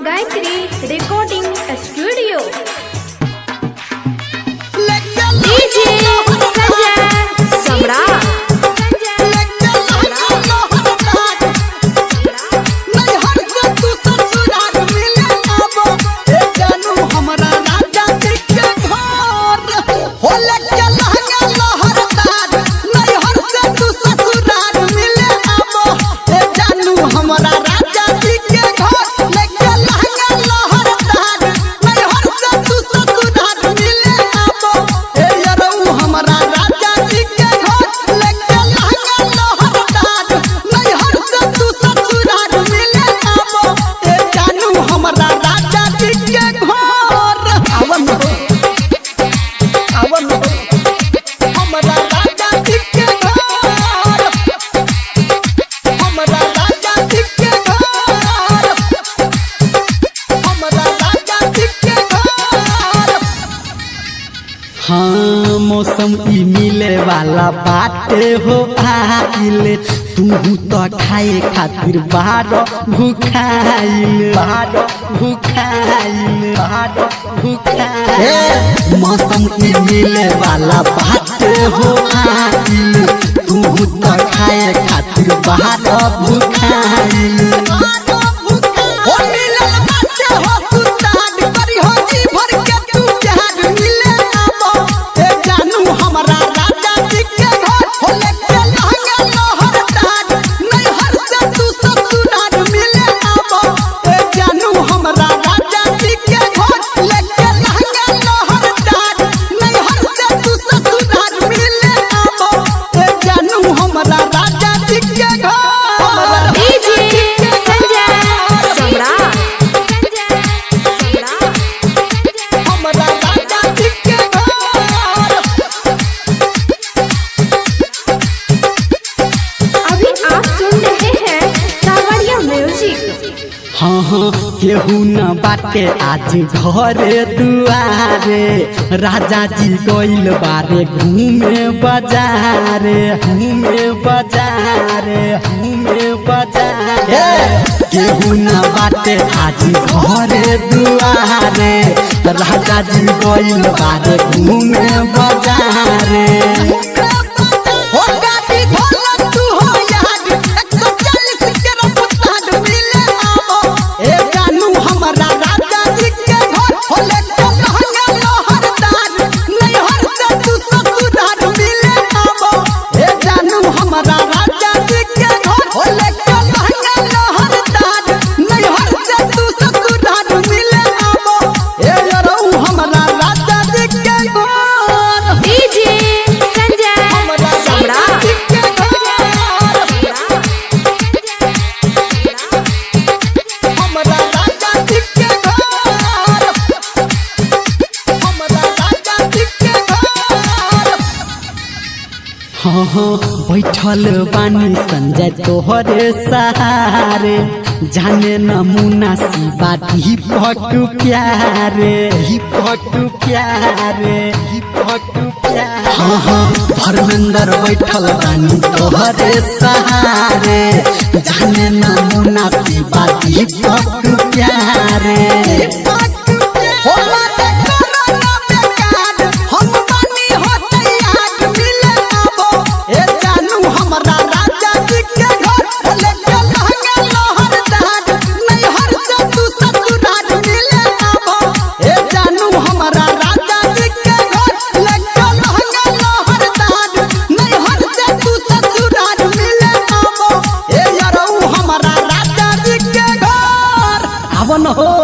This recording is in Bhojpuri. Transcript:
Gayatri recording studio. DJ Sanjay Samrat. हाँ मौसम ई मिले वाला बाटे हो आइल, तू तो खाए खातिर बार भूखाइल, बार भूखाइल, बार भूखाइल। मौसम ई मिले वाला बाटे हो आइल, तू तो खाए खातिर बार भूखाइल। डीजे संजय सम्राट। अभी आप सुन रहे हैं सावरिया म्यूजिक। हाँ हाँ केहू न बाटे आज घरे दुआरे, राजा जी गइल बारे घूमे बाजारे, घूमे बाजारे, घूमे बाजारे। केहू न बाटे आज घरे दुआरे, राजा जी गइल बारे घूमे बाजारे। डीजे संजय सम्राट। हाँ हाँ बैठल बानी संजय तोहरे सहारे, जाने नमूना शिवा दीपक प्यारे, दीपक प्यारे, दीपक प्यारे। हाँ हाँ धर्मेंद्र बैठल बानी तोहरे सहारे, जाने नमूना शिवा दीपक प्यारे। आवन हो।